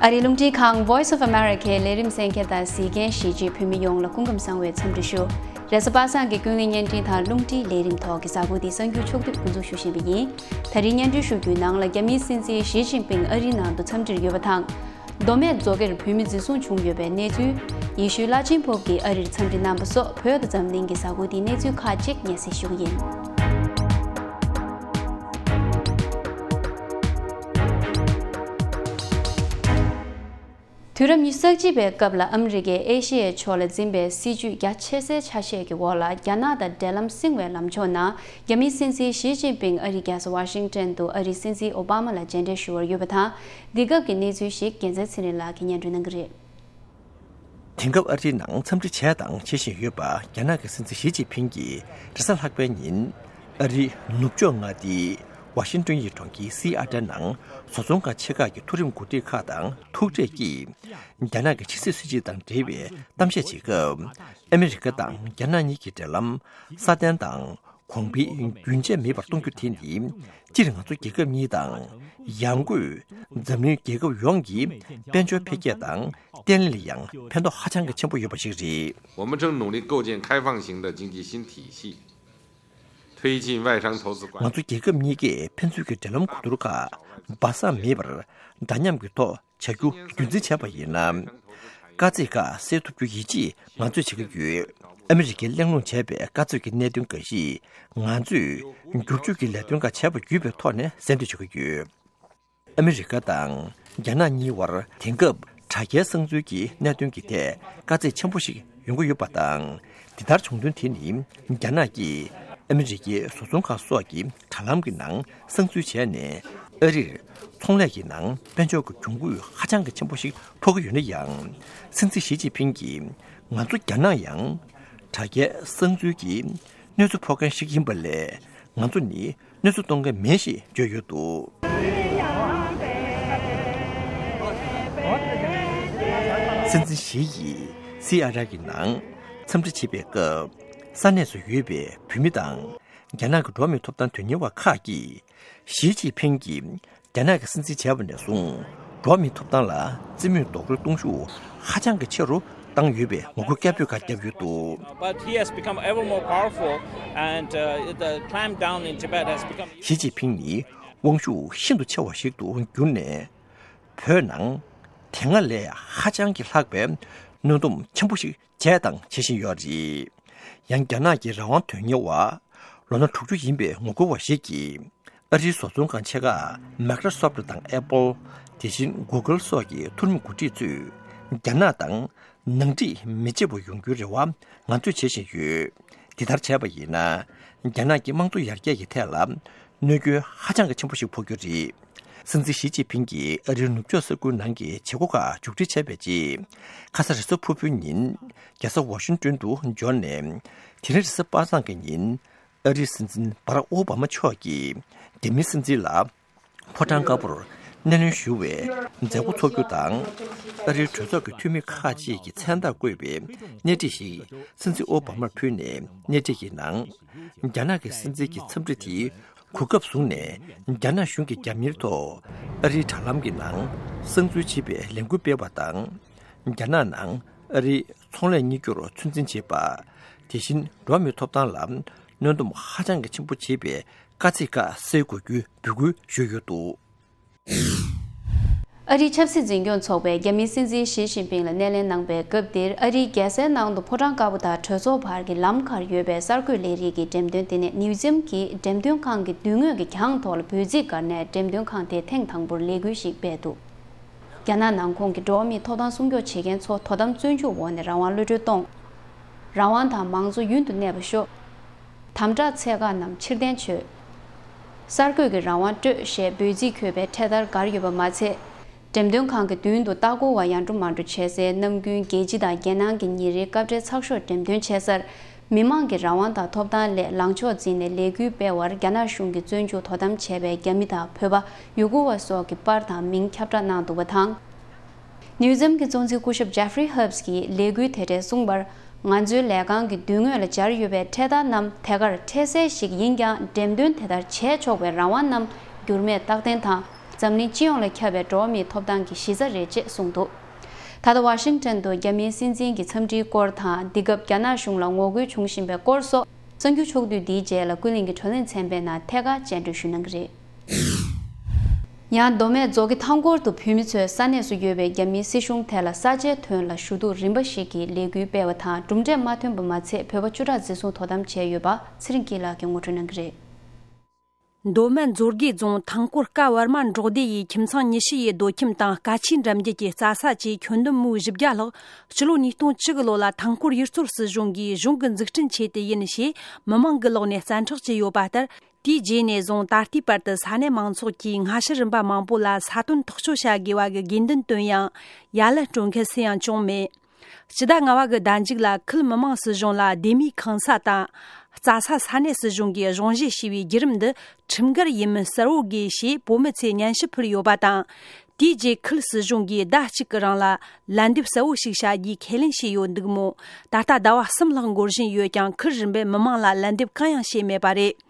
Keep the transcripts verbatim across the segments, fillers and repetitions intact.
ཨ་རིའི་རླུང་འཕྲིན་ཁང་Voice of America ལས་རིམ་གསན་མཁན་དང་གཟིགས་མཁན་གཞིས་བྱེས་བོད་མི་ཡོངས་ལ་སྐུ་ཁམས་བཟང་བའི་འཚམས་འདྲི་ཞུ། རེས་གཟའ་པ་སངས་ཀྱི་ཀུན་གླེང་བརྙན་འཕྲིན་དང་རླུང་འཕྲིན་ལས་རིམ་ཐོག་གི་གཟའ་འཁོར་འདིའི་གསར་འགྱུར་ཕྱོགས་བསྡུས་འགོ་འཛུགས་ཞུ་བཞིན་པ་ཡིན། ད་རིང་སྙན་སྒྲོན་ཞུ་རྒྱུའི་ནང་ལ་རྒྱ་མིའི་སྲིད་འཛིན་ཞི་ཅིན་ཕིང་ཨ་རིའི་ནང་དུ་འཚམས་འདྲིར་ཡོད་པ་དང་། མདོ་སྨད་མཛོ་སྒེར་བོད་མི་འཛིན་བཟུང་བྱུང་ཡོད་པའི་གནས་ཚུལ། ཡེ་ཤུའི་བླ་ཆེན་ཕོབ་ཀྱིས་ཨ་རིར་འཚམས་འདྲི་གནང་པ་སོགས་བོད་དང་འཛམ་གླིང་གི་གཟའ་འཁོར་འདིའི་གནས་ཚུལ་ཁག་ཅིག་སྙན་སེང་ཞུ་གི་ཡིན། དུས་རབས་ཉི་ཤུ་རྩ་གཅིག་པའི་སྐབས་ལ་ཨ་མི་རི་ཀས་ཨེ་ཤེ་ཡའི་ཕྱོགས་ལ་འཛིན་པའི་སྲིད་ཇུས་རྒྱ་ཆེ་སའི་ཆ་ཤས་ཀྱི་འོག་ལ་རྒྱ་ནག་དང་འབྲེལ་ལམ་བསྲིང་བའི་ལམ་ཕྱོགས་ནང་རྒྱ་མིའི་སྲིད་འཛིན་ཞི་ཅིན་ཕིང་ཨ་རིའི་རྒྱལ་ས་ཝ་ཤིང་ཏོན་དུ་ཨ་རིའི་སྲིད་འཛིན་ཨོ་བྷ་མ་ལ་མཇལ་འཕྲད་ཞུ་བར་ཡོད་པ་དང་། འདི་སྐབས་ཀྱི་གནས་ཚུལ་ཞིག་རྒྱལ་མཚན་ཚེ་རིང་ལགས་ཀྱིས་སྙན་སྒྲོན་གནང་གི་རེད། དེང་སྐབས་ཨ་རིའི་ནང་འཚམས་འདྲི་བྱས་དང་བྱེད་བཞིན་ཡོད་པ་རྒྱ་ནག་གི་སྲིད་འཛིན་ཞི་ཅིན་ཕིང་གིས་རེས་གཟའ་ལྷག་པའི་ཉིན་ཨ་རིའི་ནུབ་ཕྱོགས་མངའ་སྡེ་ཝ་ཤིང་ཏོན་ཡི་གྲོང་ཁྱེར་སི་ཨ་ཏྲ་ནང་བཟོ་ཚོང་ཁང་ཆེ་ཁག་གི་མཐོ་རིམ་འགོ་ཁྲིད་ཁག་དང་ཐུག་འཕྲད་ཀྱིས་རྒྱ་ནག་གི་ཕྱི་སྲིད་སྲིད་ཇུས་དང་འབྲེལ་བའི་གཏམ་བཤད་བྱེད་སྐབས། ཨ་མི་རི་ཀ་དང་རྒྱ་ནག་གཉིས་ཀྱི་འབྲེལ་ལམ་སྲ་བརྟན་དང་གོང་འཕེལ་རྒྱུན་ཆད་མེད་པར་གཏོང་རྒྱུ་དེ་ནི་སྤྱིར་ང་ཚོ་རྒྱལ་ཁབ་གཉིས་དང་། ཡང་སྒོས་འཛམ་གླིང་རྒྱལ་ཁབ་ཡོངས་ཀྱི་དཔལ་འབྱོར་འཕེལ་རྒྱས་དང་བརྟན་ལྷིང་ལ་ཡང་ཕན་ཐོགས་ཧ་ཅང་གི་ཆེན་པོ་ཡོད་པ་ཞིག་རེད། 我们正努力构建开放型的经济新体系，推进外商投资管理。 ང་ཚོ་རྒྱལ་ཁབ་གཉིས་ཀས་ཕན་ཚུན་གྱི་འབྲེལ་ལམ་གོ་བསྡུར་ཁག་སྦ་གསང་མེད་པར་འདྲ་མཉམ་གྱི་ཐོག་བྱ་རྒྱུ་རྒྱུན་འཛིན་བྱས་པ་ཡིན་ན། དཀའ་ཚེགས་ཁག་སེལ་ཐུབ་རྒྱུ་ཡིད་ཆེས་ང་ཚོས་བྱེད་ཀྱི་ཡོད། ཨ་མི་རི་ཀས་གླེང་སློང་བྱས་པའི་དཀའ་ཚེགས་ཀྱི་གནད་དོན་འགའ་ཞིག་ང་ཚོས་བསྒྱུར་བཅོས་ཀྱི་ལས་དོན་ཁག་བྱས་པ་བརྒྱུད་པའི་ཐོག་ནས་གསལ་འདོན་བྱེད་ཀྱི་ཡོད། ཨ་མི་རི་ཀ་དང་རྒྱ་ནག་གཉིས་བར་དེང་སྐབས་དྲ་རྒྱའི་གསང་འཛུལ་གྱི་གནད་དོན་གྱི་ཐད་དཀའ་ཚེགས་ཆེན་པོ་ཞིག་ཡོང་གི་ཡོད་པ་དང་། འདི་ལྟར་བྱུང་དོན་དེ་ནི་རྒྱ་ནག་གིས་ཨ་མི་རི་ཀའི་བཟོ་ཚོང་ཁང་སོགས་ཀྱི་དྲ་ལམ་གྱི་ནང་གསང་འཛུལ་བྱས་ནས་ཨ་རིར་ཚོང་ལས་ཀྱི་ནང་དཔལ་འབྱོར་གྱི་གྱོང་གུད་ཧ་ཅང་གི་ཆེན་པོ་ཞིག་ཕོག་གི་ཡོད་ན་ཡང་། སྲིད་འཛིན་ཞི་ཅིན་ཕིང་གིས་ང་ཚོ་རྒྱ་ནག་ཡང་དྲ་རྒྱའི་གསང་འཛུལ་གྱི་གནོད་འཚེ་ཕོག་མཁན་ཞིག་ཡིན་པ་ལས་ང་ཚོ་ནི་གནོད་འཚེ་གཏོང་མཁན་མིན་ཞེས་བརྗོད་ཡོད་འདུག། སྲིད་འཛིན་ཞི་ཡིས་སི་ཨ་ར་གི་ནང་འཚམས་འདྲི་བྱེད་པའི་སྐབས། ས་གནས་སུ་ཡོད་པའི་བོད་མི་དང་རྒྱ་ནག་གི་འགྲོ་བ་མིའི་ཐོབ་ཐང་དོན་གཉེར་བ་ཁག་གིས་ཞི་ཅིན་ཕིང་གིས་རྒྱ་ནག་གི་སྲིད་འཛིན་བྱས་པ་ནས་བཟུང་འགྲོ་བ་མིའི་ཐོབ་ཐང་ལ་རྩིས་མེད་རྡོག་རོལ་གཏོང་ཤུགས་ཧ་ཅང་གི་ཆེ་རུ་བཏང་ཡོད་པའི་ངོ་རྒོལ་སྐད་འབོད་ཁག་བརྒྱབ་ཡོད་འདུག། But he has become ever more powerful, and uh, the clampdown in Tibet has become. ཞི་ཅིན་ཕིང་ནི་དབང་ཤུགས་ཤིན་ཏུ་ཆེ་བ་ཞིག་ཏུ་གྱུར་ནས། བོད་ནང་དེ་སྔ་ལས་ཧ་ཅང་གི་ལྷག་པའི་གནོན་སྡོམ་ཆེན་པོ་ཞིག་བྱས་དང་བྱེད་བཞིན་ཡོད་རེད། ཡང་རྒྱ་ནག་གི་རང་དབང་དོན་གཉེར་བ་ལོ་ན་དྲུག་ཅུ་ཡིན་པའི་ངོ་རྒོལ་བ་ཞིག་གིས། ཨ་རིའི་བཟོ་ཚོང་ཁང་ཆེ་ཁག་Microsoft དང་Apple། དེ་བཞིན་Google སོགས་ཀྱི་མཐོ་རིམ་འགོ་ཁྲིད་ཚོས་རྒྱ་ནག་དང་ནང་འགྲིག་མི་བྱེད་པ་ཡོང་རྒྱུའི་རེ་བ་ང་ཚོས་བྱེད་བཞིན་ཡོད། འདི་ལྟར་བྱས་པ་ཡིན་ན། རྒྱ་ནག་གི་དམངས་གཙོ་ཡར་རྒྱས་ཀྱི་ཐད་ལ་གནོད་སྐྱོན་ཧ་ཅང་གི་ཆེན་པོ་ཞིག་ཕོག་རྒྱུ་རེད། སྲིད་འཛིན་ཞི་ཅིན་ཕིང་གིས་ཨ་རིའི་ནུབ་ཕྱོགས་ས་ཁུལ་ནང་གི་བྱེད་སྒོ་ཁག་མཇུག་སྒྲིལ་བྱས་པའི་རྗེས། ཁ་ས་རེས་གཟའ་ཕུར་བུའི་ཉིན་རྒྱལ་ས་ཝ་ཤིང་ཏོན་དུ་འབྱོར་ནས། དེ་རིང་རེས་གཟའ་པ་སངས་ཀྱི་ཉིན། ཨ་རིའི་སྲིད་འཛིན་བྷ་རག་ཨོ་བྷ་མ་མཆོག་གིས་རྒྱ་མིའི་སྲིད་འཛིན་ལ་ཕོ་བྲང་དཀར་པོར་སྣེ་ལེན་ཞུ་བའི་མཛད་སྒོ་འཚོགས་རྒྱུ་དང་། ཨ་རིའི་གྲོས་ཚོགས་ཀྱི་འཐུས་མི་ཁག་ཅིག་གི་མཚན་རྟགས་བཀོད་པའི་སྣེ་ཁྲིད་ཞིག་སྲིད་འཛིན་ཨོ་བྷ་མར་ཕུལ་ནས། སྣེ་ཁྲིད་ཀྱི་ནང་། རྒྱ་ནག་གི་སྲིད་འཛིན་གྱི་འཚམས་འདྲི་དེ་གོ་སྐབས་བཟུང་ནས། རྒྱ་ནག་གཞུང་གིས་རྒྱ་མིར་ཐོག་ཨ་རིའི་དྲ་ལམ་གྱི་ནང་གསང་འཛུལ་བྱེད་པའི་ལས་འགུལ་སྤེལ་བ་དང་། རྒྱ་ནག་ནང་ཨ་རིའི་ཚོང་ལས་གཉིས་བསྐྱུར་ཚོད་འཛིན་བྱེད་པ། དེ་བཞིན་འགྲོ་བ་མིའི་ཐོབ་ཐང་ལ་གནོན་སྡོམ་ཧ་ཅང་གི་ཆེན་པོ་བྱེད་པའི་དཀའ་ཚེགས་ཁག་སེལ་དགོས་རྒྱུའི་འབོད་སྐུལ་ཞུས་ཡོད་འདུག། ཨ་རིའི་ཆབ་སྲིད་འཛིན་སྐྱོང་ཚོགས་པས་རྒྱ་མིའི་སྲིད་འཛིན་ཞི་ཅིན་ཕིང་ལ་སྣེ་ལེན་གནང་པའི་སྐབས་འདིར། ཨ་རིའི་རྒྱལ་སའི་ནང་དུ་ཕོ་བྲང་དཀར་པོ་དང་གྲོས་ཚོགས་བར་གྱི་ལམ་ཁར་ཡོད་པའི་གསར་འགོད་ལས་རིགས་ཀྱི་འགྲེམས་སྟོན་དེ་ནི་མིའུ་ཛིམ་གྱི་འགྲེམས་སྟོན་ཁང་གི་མདུན་ངོས་ཀྱི་གྱང་ཐོག་ལ་འབོད་ཚིག་བཀར་ནས་འགྲེམས་སྟོན་ཁང་དེས་ཐེངས་དང་པོར་ལས་འགུལ་ཞིག་སྤེལ་འདུག། རྒྱ་ནག་ནང་ཁོངས་ཀྱི་འགྲོ་བ་མིའི་ཐོབ་ཐང་སྲུང་སྐྱོབ་བྱེད་མཁན་ཚོ་དོ་དམ་བཙོན་འཇུག་འོག་ནས་རང་དབང་གློད་གྲོལ་གཏོང་། རང་དབང་དང་མང་གཙོ་ཡུན་དུ་གནས་པ་ཤོག། དམ་དྲག་ཚད་བཀག་རྣམས་ཕྱིར་འཐེན་བྱོས། གསར་འགོད་ཀྱི་རང་དབང་སྤྲོད་ཞེས་འབོད་ཚིག་འཁོད་པའི་འཕྲེད་དར་བསྒར་ཡོད་པ་མ་ཚད། འགྲེམས་སྟོན་ཁང་གི་མདུན་དུ་ལྟ་སྐོར་བ་ཡར་འགྲོ་མར་འགྲོ་བྱེད་སའི་ནམ་རྒྱུན་རྒྱལ་སྤྱི་དང་རྒྱལ་ནང་གི་ཉིན་རེའི་སྐབས་འཕྲལ་ཚགས་ཤོག་འགྲེམས་སྟོན་བྱེད་སར། མི་མང་གི་རང་དབང་དང་ཐོབ་ཐང་སླད་ལངས་ཕྱོགས་འཛིན་ནས་ལས་འགུལ་སྤེལ་བར་རྒྱ་ནག་གཞུང་གིས་བཙོན་འཇུག་དོ་དམ་བྱས་པའི་རྒྱ་མི་དང་བོད་པ། ཡུ་གུར་བ་སོགས་ཀྱི་པར་དང་མིང་ཁྱབ་བསྒྲགས་གནང་འདུག་པ་དང་། མིའུ་ཛིམ་གྱི་གཙོ་འཛིན་སྐུ་ཞབས་ཇེ་ཧྥ་རི་ཧབ་སི་ཀྱིས་ལས་འགུལ་དེ་གྲས་གསུངས་པར། ང་ཚོའི་ལས་ཁང་གི་མདུན་ངོས་ལ་སྦྱར་ཡོད་པའི་འཕྲེད་དར་རྣམས་དེ་གར་འཕྲལ་སེལ་ཞིག་ཡིན་ཀྱང་། འགྲེམས་སྟོན་དེ་ལྟར་བྱས་ཆོག་པའི་རང་དབང་རྣམས་འགྱུར་མེད་རྟག་བརྟན་དང་ འཛམ་གླིང་སྤྱི་ཡོངས་ལ་ཁྱབ་པའི་འགྲོ་བ་མིའི་ཐོབ་ཐང་གི་གཞི་རྩ་རེད་ཅེས་གསུངས་འདུག། ད་ལྟ་ཝ་ཤིང་ཊོན་དུ་རྒྱ་མིའི་སྲིད་འཛིན་གྱི་འཚམས་འདྲིའི་སྐོར་དང་། འདི་སྐབས་རྒྱ་ནག་གཞུང་ལ་ངོ་རྒོལ་བྱུང་བཞིན་པའི་སྐོར་སོགས་གསར་འགྱུར་ཕྱོགས་བསྡུས་འདིའི་རྗེས་ལ་ཀུན་གླེང་གི་བགྲོ་གླེང་ཚན་པའི་ནང་ཐད་ཀར་སྤྱན་འབུལ་ཞུ་གནང་གི་རེད། ཡང་མདོ་སྨད་མཛོ་དགེ་ཐང་སྐོར་དུ་བོད་མི་ཚོས་ས་གནས་སུ་ཡོད་པའི་རྒྱ་མིའི་སྲིད་གཞུང་དེ་ལ་ས་ཆའི་དོན་ལ་ཞུ་གཏུག་རིམ་པ་ཞིག་གི་ལས་འགུལ་སྤེལ་བ་དང་། གྲུབ་འབྲས་མ་ཐོན་པ་མ་ཚད་བོད་པ་བཅུ་ཕྲག་འཛིན་བཟུང་དོ་དམ་བྱས་ཡོད་པ་ཚེ་རིང་སྐྱིད་ལགས་ཀྱིས་ངོ་སྤྲོད་གནང་གི་རེད། མདོ་སྨད་མཛོ་དགེ་རྫོང་ཐང་སྐོར་ཀ་ཝར་མ་འབྲོག་སྡེ་ཡི་ཁྱིམ་ཚང་ཉི་ཤུ་ཡི་རྡོ་ཁྱིམ་དང་སྐ་ཆུའི་འགྲམ་རྒྱུད་ཀྱི་རྩྭ་ས་བཅས་ཁྱོན་བསྡོམས་མུའུ་བཞི་བརྒྱ་ལྷག་ཕྱི་ལོ་ཉིས་སྟོང་བཅུ་གི་ལོ་ལ་ཐང་སྐོར་ཡུལ་ཚོར་སྲིད་གཞུང་གིས་གཞུང་གི་འཛུགས་སྐྲུན་ཆེད་དུ་ཡིན་ཞེས་མི་མང་གི་ལག་ནས་བཙན་འཕྲོག་བྱས་ཡོད་པ་ལྟར། དེའི་རྗེས་ནས་བཟུང་ད་ལྟའི་བར་དུ་ས་གནས་མང་ཚོགས་ཀྱིས་སྔ་ཕྱི་རིམ་པ་མང་པོ་ལ་ས་དོན་ཐག་གཅོད་བྱ་དགོས་པ་གི་དགོས་འདུན་བཏོན་ཡང་ཡ་ལན་སྤྲོད་མཁན་སུ་ཡང་བྱུང་མེད། སྤྱི་ཟླ་ལྔ་བ་གི་ཟླ་མཇུག་ལ་ཁུལ་མི་དམངས་སྲིད་གཞུང་ལ་སྡེ་མིའི་ཁང་ས་དང་རྩྭ་ས་ས་གནས་སྲིད་གཞུང་གིས་གཞུང་བཞེས་བྱས་པའི་བརྒྱུད་རིམ་འདི་ཁྲིམས་འགལ་ཡིན་མིན་གསལ་བོ་དགོས་ཞེས་བོད་མི་ཚོས་སྙན་ཞུ་ཕུལ་ཡོད་པ་དང་། དེའི་རྗེས་ཁུལ་སྲིད་གཞུང་གིས་ཟླ་གཅིག་གི་རིང་ལ་ལན་འདེབས་གསལ་བོ་ཞིག་བྱ་རྒྱུའི་ཁས་ལེན་བྱས་ཡོད་འདུག་མོད། ད་ལྟ་ཟླ་བ་གསུམ་ལྷག་འགོར་བཞིན་ཡོད་ཀྱང་ཁུལ་རིམ་པས་མི་མང་ལ་ལན་འདེབས་གང་ཡང་བྱས་མེད་པ་རེད།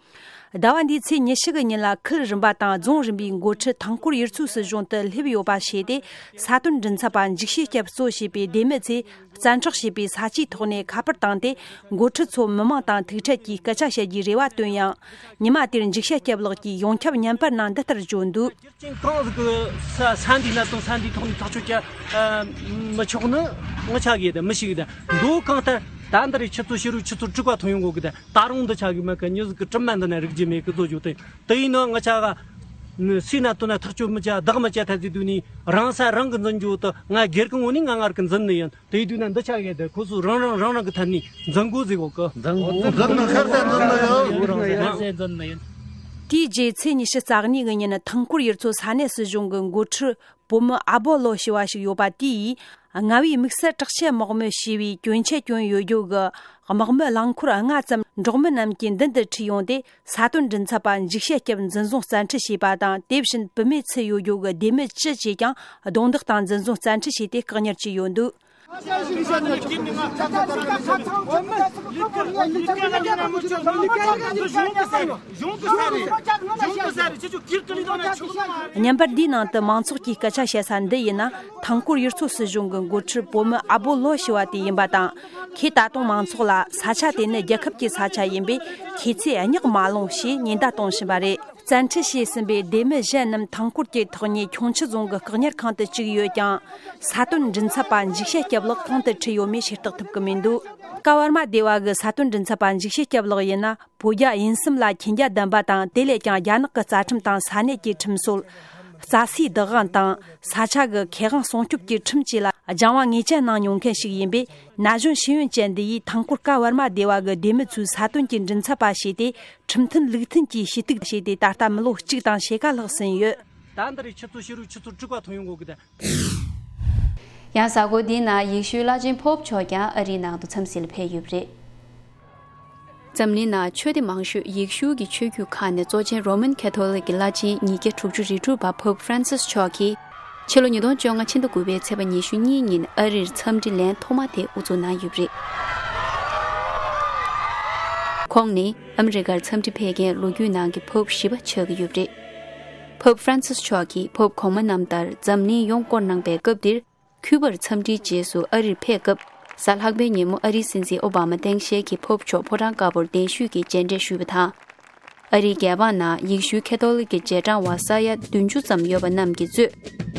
ཟླ་བ་འདིའི་ཚེས་ཉི་ཤུ་གི་ཉིན་ལ་ཁུལ་རིམ་པ་དང་རྫོང་རིམ་པའི་འགོ་ཁྲིད་ཐང་སྐོར་ཡུལ་ཚོའི་སྲིད་གཞུང་དུ་སླེབས་ཡོད་པ་ཞིག་སྟེ། ས་དོན་མགྲིན་ཚབ་པ་འཇིགས་བྱེད་སྐྱབས་གཙོ་བྱས་པའི་སྡེ་མི་ཚོས་བཙན་འཕྲོག་བྱས་པའི་ས་ཆའི་ཐོག་ནས་ཁ་པར་བཏང་སྟེ། འགོ་ཁྲིད་ཚོ་མི་མང་དང་ཐུག་འཕྲད་ཀྱིས་སྐད་ཆ་བཤད་རྒྱུའི་རེ་བ་བཏོན་ཡང་། ཉི་མ་དེར་འཇིགས་བྱེད་སྐྱབས་ལགས་ཀྱིས་ཡོངས་ཁྱབ་བརྙན་པར་ནང་འདི་ལྟར་བརྗོད་འདུག། ཅིང་གང་ཟིག་གི་ས་ས་འདི་ན་དང་ས་འདི་ཐོག་ནས་ཐག་གཅོད་བྱ་མི་ཆོག་ནི་ངོ་ཆ་གི་དང་མི་ཤེས་གི་དང་མདོ་གང་ལྟར་ད་འདི་རེད། ཆུ་ཚོད་ཕྱི་རུ་ཆུ་ཚོད་དྲུག་པ་ཐོན་ཡོང་གོ་གི་དང་ད་རུང་འདི་ཆ་གི་མེད་གི། མྱི་ཟིག་གི་གྲིབ་མ་འདི་ན་རིག་རྒྱུ་མེད་གི་བཟོ་རྒྱུ་དེ་དེ་ཡིན་ནོ་ངོ་ཆ་ག་སུས་ན་དོ་ན་ཐག་གཅོད་མི་བྱ་བདག་མི་བྱ་ཐ་ཚིག་དུས་ནི་རང་ས་རང་གི་འཛིན་རྒྱུ་དུ་ང་སྒེར་གི་ངོ་ནས་ང་ངར་གི་འཛིན་ནི་ཡིན། དེ་དུས་ན་འདི་ཆ་གི་དེ་ཁོ་ཚོ་རང་རང་རང་རང་གི་ཐད་ནས་འཛིན་དགོས་ཟིག་གོ་གི། འཛིན་དགོས། འཛིན་ནི་ཁར་ས་འཛིན་ནི་ཡོད། ཁར་ས་འཛིན་ནི་ཡིན། དེའི་རྗེས་ཚེས་ཉི་ཤུ་རྩ་གཉིས་ཀྱི་ཉིན་ཐང་སྐོར་ཡུལ་ཚོ་ས་གནས་སྲིད་གཞུང་གི་འགོ་ཁྲིད་བུ་མོ་ཨ་བོ་ལོ་ཞུ་བ་ཞིག་ཡོད་པ་དེས། རྔ་བའི་དམིགས་བསལ་དྲག་ཆས་དམག་མི་ཞེས་པའི་གྱོན་ཆས་གྱོན་ཡོད་རྒྱུ་གི་དམག་མི་རླངས་འཁོར་ལྔ་ཙམ་འབྲོག་མི་རྣམས་ཀྱི་མདུན་དུ་ཁྲིད་ཡོང་སྟེ། ས་དོན་མགྲིན་ཚབ་པ་འཇིགས་བྱེད་སྐྱབས་འཛིན་བཟུང་བཙན་ཁྲིད་བྱས་པ་དང་། དེ་བཞིན་བུད་མེད་ཚུད་ཡོད་རྒྱུ་གི་སྡེ་མི་བཅུ་བཅས་ཀྱང་རྡུང་རྡེག་དང་འཛིན་བཟུང་བཙན་ཁྲིད་བྱས་ཏེ་བཀག་ཉར་བྱས་ཡོད་འདུག། བརྙན་པར་འདིའི་ནང་དུ་མང་ཚོགས་ཀྱིས་སྐད་ཆ་བཤད་ས་འདི་ཡིན་ན། ཐང་སྐོར་ཡུལ་ཚོ་སྲིད་གཞུང་གི་འགོ་ཁྲིད་བུ་མོ་ཨ་བོ་ལོ་ཞུ་བ་དེ་ཡིན་པ་དང་། ཁོས་ད་དུང་མང་ཚོགས་ལ་ས་ཆ་དེ་ནི་རྒྱལ་ཁབ་ཀྱི་ས་ཆ་ཡིན་པས་ཁྱེད་ཚོས་སྙེག་མ་སློང་ཞེས་ཉེན་བརྡ་གཏོང་བཞིན་པ་རེད། བཙན་ཁྲིད་བྱས་ཟིན་པའི་སྡེ་མི་གཞན་རྣམས་ཐང་སྐོར་གྱི་ཐོག་ནས་ཁྱུང་མཆུ་རྫོང་གི་བཀག་ཉར་ཁང་དུ་བཅུག་ཡོད་ཀྱང་། ས་དོན་མགྲིན་ཚབ་པ་འཇིགས་བྱེད་སྐྱབས་ལགས་གང་དུ་ཁྲིད་ཡོད་མེད་ཤེས་རྟོགས་ཐུབ་ཀྱི་མི་འདུག། ཀ་ཝར་མ་སྡེ་བ་གི་ས་དོན་མགྲིན་ཚབ་པ་འཇིགས་བྱེད་སྐྱབས་ལགས་ཡིན་ན། བོད་རྒྱ་དབྱིན་གསུམ་ལ་མཁྱེན་རྒྱ་ལྡན་པ་དང་། དེ་ལས་ཀྱང་རྒྱ་ནག་གི་རྩ་ཁྲིམས་དང་ས་གནས་ཀྱི་ཁྲིམས་སྲོལ། རྩྭ་སའི་བདག་དབང་དང་ས་ཆ་གི་ཁེ་དབང་སྲུང་སྐྱོབ་ཀྱི་ཁྲིམས་བཅས་ལ་སྦྱང་བ་ངེས་ཅན་གནང་མྱོང་མཁན་ཞིག་ཡིན་པས། ན་གཞོན་ཤེས་ཡོན་ཅན་འདི་ཡིས་ཐང་སྐོར་ཀ་ཝར་མ་སྡེ་བ་གི་སྡེ་མི་ཚོའི་ས་དོན་གྱི་མགྲིན་ཚབ་པ་བྱས་ཏེ། ཁྲིམས་མཐུན་ལུགས་མཐུན་གྱིས་ཞུ་གཏུག་བྱས་ཏེ། ད་ལྟ་མི་ལོ་གཅིག་དང་ཕྱེད་ཀ་ལྷག་ཟིན་ཡོད། ད་འདི་རེད། ཆུ་ཚོད་ཕྱི་རུ་ཆུ་ཚོད་དྲུག་པ་ཐོན་ཡོང་གོ་གི་ད། ཡང་གཟའ་འཁོར་འདིའི་ནང་ཡེ་ཤུའི་བླ་ཆེན་ཕོབ་མཆོག་ཀྱང་ཨ་རིའི་ནང་དུ་འཚམས་གཟིགས་ལ་ཕེབས་ཡོད་པ་རེད། འཛམ་གླིང་ནང་ཆོས་སྡེ་མང་ཤོས་ཡེ་ཤུ་གི་ཆོས་བརྒྱུད་ཁག་ནས་གཙོ་ཆེན་རོ་མན་ཁེ་ཐོ་ལིག་གི་བླ་ཆེན་ཉིས་བརྒྱ་དྲུག་ཅུ་རེ་དྲུག་པ་ཕོབ་ཧྥ་རན་སིས་མཆོག་གིས་ཕྱི་ལོ་ཉིས་སྟོང་བཅོ་ལྔ་ཕྱི་ཟླ་དགུ་པའི་ཚེས་པ་ཉི་ཤུ་གཉིས་ཉིན་ཨ་རིར་འཚམས་འདྲི་ལན་ཐོག་མ་དེ་དབུ་འཛུགས་གནང་ཡོད་པ་རེད། ཁོང་ནི་ཨ་མི་རི་ཀར་འཚམས་འདྲི་ཕེབས་མཁན་ལོ་རྒྱུས་ནང་གི་ཕོབ་བཞི་པ་ཆགས་ཀྱི་ཡོད་པ་རེད། ཕོབ་ཧྥ་རན་སིས་མཆོག་གིས་ཕོབ་གོང་མ་རྣམས་ལྟར་འཛམ་གླིང་ཡོངས་བསྐོར་གནང་པའི་སྐབས་འདིར། ཁུ་པར་འཚམས་འདྲིའི་རྗེས་སུ་ཨ་རིར་ཕེབས་སྐབས། གཟའ་ལྷག་པའི་ཉིན་མོ་ཨ་རིའི་སྲིད་འཛིན་ཨོ་བྷ་མ་སྟངས་དཔྱལ་གྱིས་ཕོབ་མཆོག་ཕོ་བྲང་དཀར་པོར་གདན་ཞུས་ཀྱིས་མཇལ་འཕྲད་ཞུས་པ་དང་། ཨ་རིའི་རྒྱལ་འབངས་ནང་ཡེ་ཤུའི་ཁེ་ཐོ་ལིག་གི་རྗེས་འབྲང་བ་ས་ཡ་བདུན་ཅུ་ཙམ་ཡོད་པ་རྣམས་ཀྱིས་གཙོས།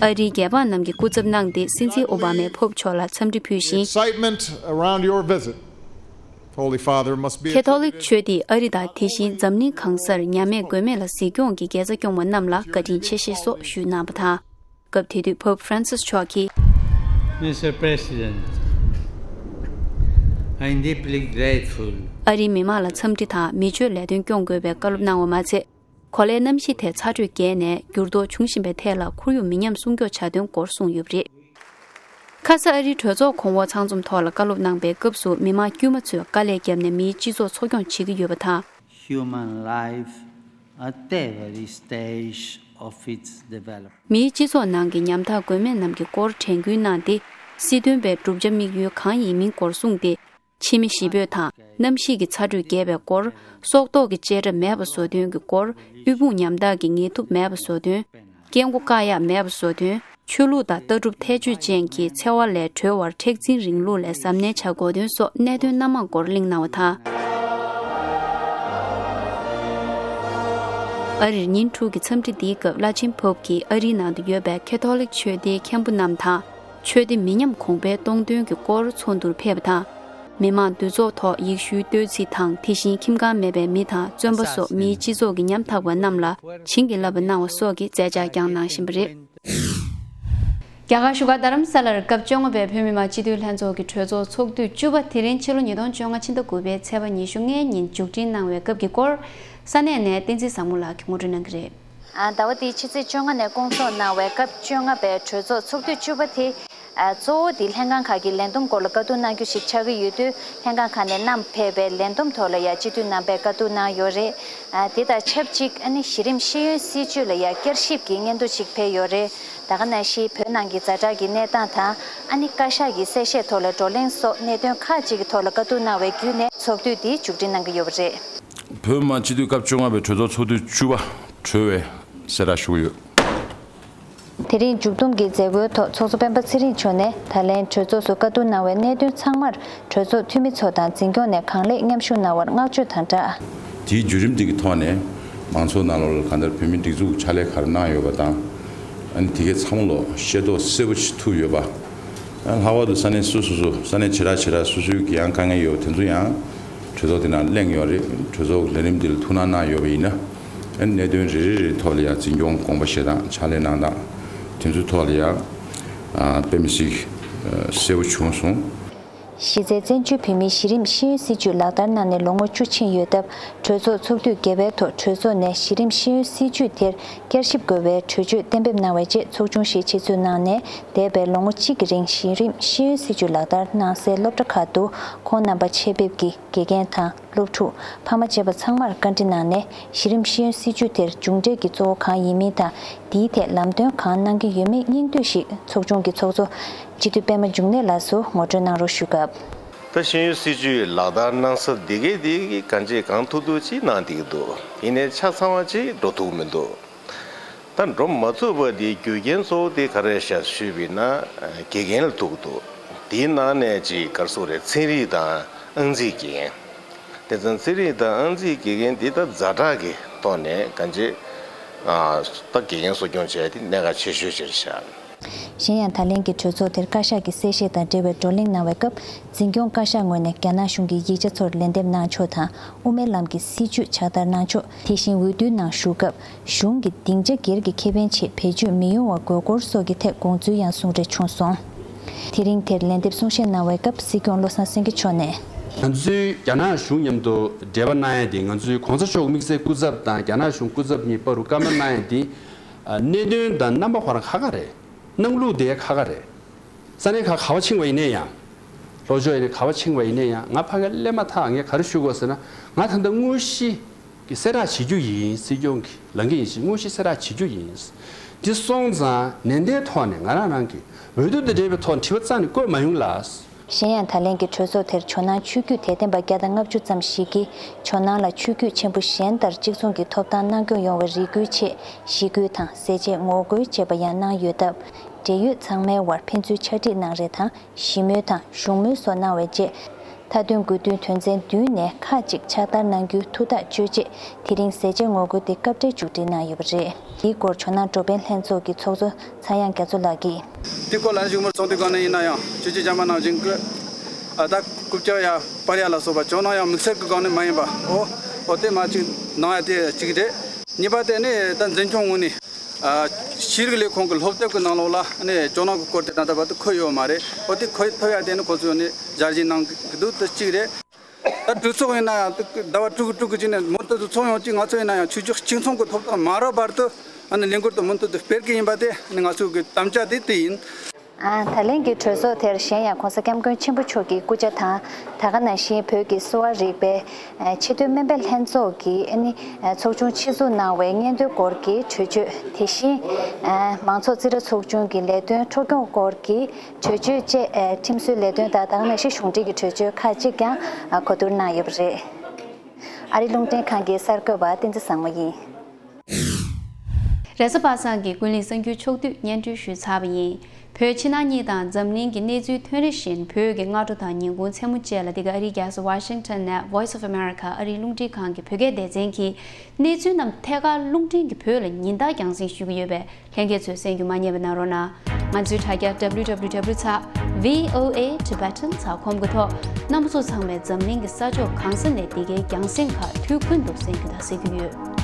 ཨ་རིའི་རྒྱལ་འབངས་རྣམས་ཀྱིས་སྐུ་ཚབ་གནང་སྟེ་སྲིད་འཛིན་ཨོ་བྷ་མས་ཕོབ་མཆོག་ལ་འཚམས་འདྲི་ཕུལ་ཞིང་། Excitement around your visit, Holy Father, must be a ཁེ་ཐོ་ལིག་ཆོས་འདིས་ཨ་རི་དང་དེ་བཞིན་འཛམ་གླིང་གང་སར་མཉམ་མེད་མགོན་མེད་ལ་གཟིགས་སྐྱོང་གི་དགེ་རྩ་སྐྱོང་བ་རྣམས་ལ་བཀའ་དྲིན་ཆེ་ཞེས་སོགས་ཞུས་གནང་བ་དང་། སྐབས་དེ་དུས་ཕོབ་ཧྥ་རན་སིས་མཆོག་གིས། Mister President, I am deeply grateful. ཨ་རིའི་མི་མང་ལ་འཚམས་འདྲི་དང་མི་ཆོས་ལས་དོན་སྐྱོང་དགོས་པའི་བཀའ་སློབ་གནང་བ་མ་ཚད། གོ་ལའི་གནམ་གཤིས་ཐད་ཚ་དྲོད་རྒྱས་ནས་འགྱུར་ལྡོག་འབྱུང་བཞིན་པའི་ཐད་ལ་ཁོར་ཡུག་མི་ཉམས་སྲུང་སྐྱོང་བྱ་དོན་སྐོར་གསུངས་ཡོད་པ་རེད། ཁ་ས་ཨ་རིའི་གྲོས་ཚོགས་གོང་འོག་ཚང་འཛོམས་ཐོག་ལ་བཀའ་སློབ་གནང་པའི་སྐབས་སུ་མི་མང་དཀྱུས་མ་ཚོས་དཀའ་ལས་བརྒྱབ་ནས་མིའི་སྤྱི་ཚོགས་འཚོ་སྐྱོང་བྱེད་ཀྱི་ཡོད་པ་དང་། Human life at every stage of its development. མིའི་སྤྱི་ཚོགས་ནང་གི་ཉམ་ཐག་མགོན་མེད་རྣམས་ཀྱི་སྐོར་དྲན་སྐུལ་གནང་སྟེ། སྲིད་དོན་པའི་བསྒྲུབ་བྱ་དམིགས་ཡུལ་གང་ཡིན་མིན་སྐོར་གསུངས་ཏེ། ཕྱི་མི་ཤི་འབོད་དང་གནམ་གཤིས་ཀྱི་ཚ་དྲོད་རྒྱས་པའི་སྐོར། སྲོག་ཐོག་གི་བཅད་ཁྲ་མེད་པ་བཟོ་དོན་གྱི་སྐོར། དབུལ་ཕོངས་ཉམ་ཐག་གི་ངལ་དུབ་མེད་པ་བཟོ་དོན། སྐད་མགོ་བཀག་ཡག་མེད་པ་བཟོ་དོན། ཆོས་ལུགས་དང་ལྟ་གྲུབ་ཐལ་ཆོས་ཅན་གྱི་འཚེ་བ་ལས་གྲོལ་བར་མཁྲེགས་འཛིན་རིང་ལུགས་ལས་གཟབ་ནན་བྱ་དགོས་དོན་སོགས་གནད་དོན་སྣ་མང་སྐོར་གླེང་གནང་བ་དང་། ཨ་རིར་ཉིན་དྲུག་གི་འཚམས་འདྲི་འདིའི་སྐབས་བླ་ཆེན་པོབ་ཀྱིས་ཨ་རིའི་ནང་དུ་ཡོད་པའི་ཁེ་ཐོ་ལིག་ཆོས་སྡེའི་མཁན་པོ་རྣམས་དང་། ཆོས་སྡེ་མི་ཉམས་གོང་འཕེལ་གཏོང་དོན་གྱི་སྐོར་ཚོགས་འདུར་ཕེབས་པ་དང་། མི་མང་འདུ་ཚོགས་ཐོག་ཡེ་ཤུའི་བསྟོད་ཚིག་དང་དེ་བཞིན་ཁྱིམ་ཁང་མེད་པའི་མི་དང་བཙོན་པ་སོགས་མིའི་སྤྱི་ཚོགས་ཀྱི་ཉམ་ཐག་པ་རྣམས་ལ་བྱིན་གྱིས་བརླབས་པ་གནང་བ་སོགས་ཀྱི་མཛད་འཆར་ཀྱང་གནང་བཞིན་པ་རེད། རྒྱ་གར་བཞུགས་སྒར་རྡ་རམ་ས་ལར་སྐབས་བཅོ་ལྔ་པའི་བོད་མི་མང་སྤྱི་འཐུས་ལྷན་ཚོགས་ཀྱི་གྲོས་ཚོགས་ཚོགས་དུས་བཅུ་པ་དེ་རིང་ཕྱི་ལོ་ཉིས་སྟོང་བཅོ་ལྔ་ཕྱི་ཟླ་དགུ་པའི་ཚེས་པ་ཉི་ཤུ་ལྔའི་ཉིན་མཇུག་སྒྲིལ་གནང་བའི་སྐབས་ཀྱི་སྐོར་ས་གནས་ནས་བསྟན་འཛིན་བཟང་མོ་ལགས་ཀྱིས་ངོ་སྤྲོད་གནང་གི་རེད། ཨ། ཟླ་བ་འདིའི་ཕྱི་ཚེས་བཅོ་ལྔ་ནས་སྐོང་ཚོགས་གནང་བའི་སྐབས་བཅོ་ལྔ་པའི་གྲོས་ཚོགས་ཚོགས་དུས་བཅུ་པ་དེ། ཨ། གཙོ་བོ་འདི་ལྷན་ཁང་ཁག་གི་ལས་བསྡོམས་སྐོར་ལ་བཀའ་བསྡུར་གནང་རྒྱུ་ཞིག་ཆགས་ཀྱི་ཡོད་དུས། ལྷན་ཁང་ཁག་ནས་བསྣམས་ཕེབས་པའི་ལས་བསྡོམས་ཐོག་ལ་ཡང་སྤྱི་འཐུས་རྣམ་པས་བཀའ་བསྡུར་གནང་ཡོད་རེད། ཨ། དེ་དང་ཆབས་ཅིག་ཨ་ནི་གཞི་རིམ་ཤེས་ཡོན་སྲིད་བྱུས་ལ་ཡང་བསྐྱར་ཞིབ་ཀྱི་སྙན་ཐོ་ཞིག་ཕེབས་ཡོད་རེད། ད་ག་ནང་བཞིན་བོད་ནང་གི་ཛ་དྲག་གི་གནས་སྟངས་དང་། ཨ་ནི་བཀའ་ཤག་གི་གསལ་བཤད་ཐོག་ལ་བགྲོ་གླེང་སོགས་གནད་དོན་ཁག་ཅིག་གི་ཐོག་ལ་བཀའ་བསྡུར་གནང་བའི་བརྒྱུད་ནས་ཚོགས་དུས་འདི་མཇུག་སྒྲིལ་གནང་གི་ཡོད་པ་རེད། བོད་མི་མང་སྤྱི་འཐུས་སྐབས་བཅོ་ལྔ་པའི་གྲོས་ཚོགས་ཚོགས་དུས་བཅུ་པ་གྲོལ་བའི་གསལ་བསྒྲགས་ཞུ་གི་ཡོད། དེ་རིང་མཇུག་བསྡོམས་ཀྱི་མཛད་སྒོའི་ཐོག་ཚོགས་གཙོ་སྤེན་པ་ཚེ་རིང་མཆོག་ནས་ད་ལན་གྲོས་ཚོགས་སུ་བཀའ་བསྡུར་གནང་བའི་གནད་དོན་ཚང་མར་གྲོས་ཚོགས་འཐུས་མི་ཚོ་དང་འཛིན་སྐྱོང་ནས་གང་ལེགས་མཉམ་ཞུགས་གནང་བར་བསྔགས་བརྗོད་དང་སྦྲགས། དེའི་བརྒྱུད་རིམ་དེ་གི་ཐོག་ནས་མང་ཚོགས་ནང་ལོགས་ལ་གང་ལྟར་བོད་མིའི་སྒྲིག་འཛུགས་ཕྱག་ལས་ག་རེ་གནང་ཡོད་པ་དང་། ཨ་ནི་དེ་གའི་ཚང་མ་ལོ་ཤེས་རྟོགས་གསལ་པོ་ཞིག་ཐུབ་ཡོད་པ། ཨ། ལྷག་པར་དུ་ས་གནས་སོ་སོ་སོ་ས་གནས་བྱེ་བྲག་བྱེ་བྲག་སོ་སོའི་གི་ཡང་དཀའ་ངལ་ཡོད་པ་དེ་ཚོ་ཡང་གྲོས་ཚོགས་དེ་ནང་གླེང་ཡོད་རེད། གྲོས་ཚོགས་ཀྱི་ལས་རིམ་འདི་ལ་ཐུགས་སྣང་གནང་ཡོད་པ་ཡིན་ན། ཨ་ནི་གནད་དོན་རེ་རེ་རེའི་ཐོག་ལ་ཡང་འཛིན་སྐྱོང་དགོངས་པ་བཞེས་སྟངས་ཕྱག་ལས་གནང་སྟངས་དེ་ཚོའི་ཐོག་ལ་ཡང་། ཨ། དཔེ་མི་སྲིད་གསལ་པོ་བྱུང་སོང་། གཞི་རྩའི་བཙན་བྱོལ་བོད་མིའི་གཞི་རིམ་ཤེས་ཡོན་སྲིད་བྱུས་ལག་བསྟར་གནང་ནས་ལོ་ངོ་བཅུ་ཕྱིན་ཡོད་སྟབས། གྲོས་ཚོགས་ཚོགས་དུས་བརྒྱད་པའི་ཐོག་གྲོས་ཚོགས་ནས་གཞི་རིམ་ཤེས་ཡོན་སྲིད་བྱུས་དེར་བསྐྱར་ཞིབ་དགོས་པའི་གྲོས་ཆོད་གཏན་འབེབས་གནང་བའི་རྗེས་ཚོགས་ཆུང་ཞིག་ཆེད་འཛུགས་གནང་ནས། འདས་པའི་ལོ་ངོ་གཅིག་གི་རིང་གཞི་རིམ་ཤེས་ཡོན་སྲིད་བྱུས་ལག་བསྟར་གནང་སའི་སློབ་གྲྭ་ཁག་ཏུ་ཁོང་རྣམ་པ་ཆེད་ཕེབས་ཀྱིས་དགེ་རྒན་དང་། སློབ་ཕྲུག་ཕ་མ་བཅས་པ་ཚང་མར་བཀའ་འདྲི་གནང་ནས། གཞི་རིམ་ཤེས་ཡོན་སྲིད་བྱུས་དེར་མཇུག་འབྲས་ཀྱི་གཙོ་བོ་གང་ཡིན་མིན་དང་། འདིའི་ཐད་ལམ་སྟོན་གང་གནང་གི་ཡོད་མེད་སྙིང་བསྡུས་ཤིག་ཚོགས་ཆུང་གི་ཚོགས་གཙོ་སྤྱི་འཐུས་པད་མ་འབྱུང་གནས་ལགས་སུ་ངོ་སྤྲོད་གནང་རོགས་ཞུ་སྐབས། ད་ཤེས་ཡོན་སྲིད་བྱུས་ལག་བསྟར་གནང་ས་འདི་གའི་འདི་གི་གང་ཅི་གང་ཐུབ་ཐུབ་ཅིག་གནང་བསྡད་ཀྱི་འདུག་ཡིན་ནའི་ཆ་ཚང་བ་ཅིག་འགྲོ་ཐུབ་མི་འདུག་ད་འགྲོ་མ་ཐུབ་པ་དེའི་རྒྱུ་རྐྱེན་གཙོ་བོ་དེ་ག་རེ་རེད་ཤག་ཞུས་པ་ཡིན་ན། དགེ་རྒན་ལ་ཐུག་འདུག་དེའི་ནང་ནས་ཅིག་ག་རེ་ཟེར་དགོས་རེད། ཚན་རིག་དང་ཨང་རྩིས་དགེ་རྒན། དེ་ཙང་ཚན་རིག་དང་ཨང་རྩིས་དགེ་རྒན་འདི་ད་ཛ་དྲག་གི་ཐོག་ནས་གང་ཅི། ཨ། ད་དགེ་རྒན་གསོ་སྐྱོང་བྱས་ཏེ་གནད་འགག་ཆེ་ཤོས་ཅིག་རེད་ཤག་གཞན་ཡང་། ད་ལན་གྱི་གྲོས་ཚོགས་དེར་བཀའ་ཤག་གི་གསལ་བཤད་དང་འབྲེལ་བའི་བགྲོ་གླེང་གནང་བའི་སྐབས། འཛིན་སྐྱོང་བཀའ་ཤག་ངོས་ནས་རྒྱ་ནག་གཞུང་གི་ཡིག་ཆ་ཚོར་ལན་འདེབས་གནང་ཕྱོགས་དང་། དབུ་མའི་ལམ་གྱི་སྲིད་བྱུས་ཕྱག་བསྟར་གནང་ཕྱོགས། དེ་བཞིན་འོས་བསྡུའི་ནང་ཞུགས་སྐབས་གཞུང་གི་སྡིངས་ཆ་སྒེར་གྱི་ཁེ་ཕན་ཆེད་བེད་སྤྱོད་མི་ཡོང་བ་དགོས་སྐོར་སོགས་ཀྱི་ཐད་དགོངས་ཚུལ་ཡང་གསུང་གྲོས་བྱུང་སོང་། དེ་རིང་དེར་ལན་འདེབས་གསུང་བཤད་གནང་བའི་སྐབས། སྲིད་སྐྱོང་བློ་བཟང་སེང་གེ་མཆོག་ནས། ང་ཚོས་རྒྱ་ནག་གཞུང་མཉམ་དུ་འབྲེལ་བ་གནང་ཡ་དེ། ང་ཚོའི་གོང་ས་མཆོག་དམིགས་བསལ་སྐུ་ཚབ་དང་རྒྱ་ནག་གཞུང་སྐུ་ཚབ་གཉིས་བར་དུ་བཀའ་མོལ་གནང་ཡ་དེ། ཨ། གནད་དོན་དང་རྣམ་པ་ཁོ་རང་ཁག་ཁག་རེད། གནང་ལུགས་དེ་ཁག་ཁག་རེད། ས་གནས་ཁག་ག་པར་ཕྱིན་པ་ཡིན་ནའི་ཡང་། ལྷོ་ཕྱོགས་ཡིན་ནའི་ག་པར་ཕྱིན་པ་ཡིན་ནའི་ཡང་། ང་ཕ་གིར་སླེབས་མ་ཐག་ངས་ག་རེ་ཞུ་དགོས་ཟེར་ན། ང་ད་ལྟ་དངོས་གཞི་གི་གསལ་བསྒྲགས་བྱེད་རྒྱུ་ཡིན། སྲིད་སྐྱོང་གི་ལངས་ཀྱི་ཡིན་ཞེས་དངོས་གཞི་གསལ་བསྒྲགས་བྱེད་རྒྱུ་ཡིན། འདི་སོང་ཙང་ནན་ཏན་ཐོག་ནས་ང་རང་རང་གི་འོས་བསྡུ་དང་འབྲེལ་བའི་ཐོག་དྲི་བ་རྩ་ནས་བཀོད་མ་ཡོང་ལ། གཞན་ཡང་། ད་ལན་གྱི་གྲོས་ཚོགས་དེར་ཇོ་ནང་ཆོས་བརྒྱུད་དད་ལྡན་པ་བརྒྱ་དང་ལྔ་བཅུ་ཙམ་ཞིག་གིས་ཇོ་ནང་ལ་ཆོས་བརྒྱུད་ཆེན་པོ་གཞན་ལྟར་གཅིག་མཚུངས་ཀྱི་ཐོབ་ཐང་གནང་སྐྱོང་ཡོང་བའི་རེ་སྐུལ་ཆེད་ཞི་རྒོལ་དང་ཟས་བཅད་ངོ་རྒོལ་བཅས་པ་ཡང་གནང་ཡོད་སྟབས། འབྲེལ་ཡོད་ཚང་མའི་དབར་ཕན་ཚུན་ཕྱག་བྲིས་གནང་རེས་དང་ཞི་མོལ་དང་བཞུགས་མོལ་སོགས་གནང་བའི་རྗེས། མཐའ་དོན་དགོས་འདུན་དོན་ཚན་བདུན་ནས་ཁག་ཅིག་ཕྱག་བསྟར་གནང་རྒྱུའི་ཐུགས་ཐག་གཅོད་རྗེས། དེ་རིང་ཟས་བཅད་ངོ་རྒོལ་དེ་སྐབས་འཕྲལ་མཇུག་སྒྲིལ་གནང་ཡོད་པ་རེད། དེའི་སྐོར་ཇོ་ནང་འགྲོ་ཕན་ལྷན་ཚོགས་ཀྱི་ཚོགས་གཙོ་ཚངས་དབྱངས་རྒྱ་མཚོ་ལགས་ཀྱིས། དེའི་སྐོར་ལ་བཞུགས་མོལ་ཚོགས་འདུའི་སྒང་ནས་ཡིན་ན་ཡང་ཆོས་བརྒྱུད་རྒྱ་མི་ནང་བཞིན་གྱི། ཨ། ད་རྐུབ་བཀྱག་ཡ་སྤར་ཡ་ལ་སོགས་པ་ཇོ་ནང་ཡང་དམིགས་བསལ་གྱི་སྒང་ནས་མ་ཡིན་པ། འོ། འོ་དེ་མ་ཅིག་གནང་ཡ་དེ་གཅིག་རེད། གཉིས་པ་དེ་ནི་ད་འཛིན་སྐྱོང་ངོས་ནས། ཨ། ཤེས་རིག་ལས་ཁུངས་ཀྱི་སློབ་དེབ་ཀྱི་ནང་ལོགས་ལ་ནི་ཇོ་ནང་གི་སྐོར་དེ་ད་ལྟ་བར་དུ་འཁོད་ཡོད་མ་རེད། འོ་དེ་འཁོད་ཐུབ་ཡ་དེ་ནི་ཁོ་ཚོས་ནི་ཞལ་བཞེས་གནང་གི་འདུག་དེ་གཅིག་རེད། ད་གྲོས་ཚོགས་ཡིན་ན་ཡང་ཟླ་བ་དྲུག་དྲུག་གི་རྗེས་ནས་མུ་མཐུད་དུ་ཚོགས་ཡོང་གི། ང་ཚོ་ཡིན་ན་ཡང་ཆོས་ཕྱོགས་གཅིག་མཚུངས་ཀྱི་ཐོབ་ཐང་མ་རག་བར་དུ་ཨ་ནི་ལས་འགུལ་དེ་མུ་མཐུད་དུ་སྤེལ་གྱི་ཡིན་པ་དེ་ཨ་ནི་ང་ཚོའི་གི་དམ་བཅའ་དེ་དེ་ཡིན། ཨ། ད་ལན་གྱི་གྲོས་ཚོགས་དེར་གཞན་ཡང་༸གོང་ས་༸སྐྱབས་མགོན་ཆེན་པོ་མཆོག་གི་སྐུ་ཕྱྭ་དང་། ད་ག་ནང་བཞིན་བོད་ཀྱི་གསོ་བ་རིག་པའི་ཆེས་མཐོའི་སྨན་པའི་ལྷན་ཚོགས་ཀྱི་ཨ་ནི་ཚོགས་ཆུང་ཆེད་འཛུགས་གནང་བའི་སྙན་ཐོའི་སྐོར་གྱི་གྲོས་ཆོད། དེ་བཞིན་མང་ཚོགས་རྩིས་ཁྲ་ཚོགས་ཆུང་གི་ལས་དོན་འཕྲོ་སྐྱོང་སྐོར་གྱི་གྲོས་ཆོད་བཅས་ཁྲིམས་བཟོའི་ལས་དོན་དང་། ད་ག་ནང་བཞིན་གཞུང་འབྲེལ་གྱི་གྲོས་ཆོད་ཁག་ཅིག་ཀྱང་གོ་བསྡུར་གནང་ཡོད་པ་རེད། ཨ་རིའི་རླུང་འཕྲིན་ཁང་གི་གསར་འགོད་པ་བསྟན་འཛིན་བཟང་མོ་ཡིན། རེས་གཟའ་པ་སངས་ཀྱི་ཀུན་གླེང་གསར་འགྱུར་ཕྱོགས་བསྡུས་སྙན་སྒྲོན་ཞུས་ཚར་བ་ཡིན། བོད་ཕྱི་ནང་གཉིས་དང་འཛམ་གླིང་གི་གནས་ཚུལ་ཐོན་རེ་བཞིན་བོད་ཀྱི་སྔ་དྲོ་དང་ཉིན་གུང་མཚན་མོ་བཅས་ལ་འདི་ག་ཨ་རིའི་རྒྱལ་ས་ཝ་ཤིང་ཊོན་ནས་Voice of America ཨ་རིའི་རླུང་འཕྲིན་ཁང་གི་བོད་སྐད་སྡེ་ཚན་གྱིས་གནས་ཚུལ་རྣམས་ཐད་ཀར་རླུང་འཕྲིན་གྱི་བོད་ལ་ཉིན་ལྟར་རྒྱང་སྲིང་ཞུ་གི་ཡོད་པས། ལྷན་རྒྱས་ཚོས་གསན་རྒྱུ་མ་བསྙེལ་བ་གནང་རོགས་གནང་། ང་ཚོའི་དྲ་རྒྱ་W W W ཚ་V O A Tibetan ཚ་ཁོམ་གྱི་ཐོག་རྣམ་པ་ཚོ་ཚང་མས་འཛམ་གླིང་གི་ས་ཕྱོགས་གང་ས་ནས་འདི་གའི་རྒྱང་སྲིང་ཁག་དུས་ཀུན་ཏུ་གསན་རྒྱུ་དང་གཟིགས་རྒྱུ་ཡོད།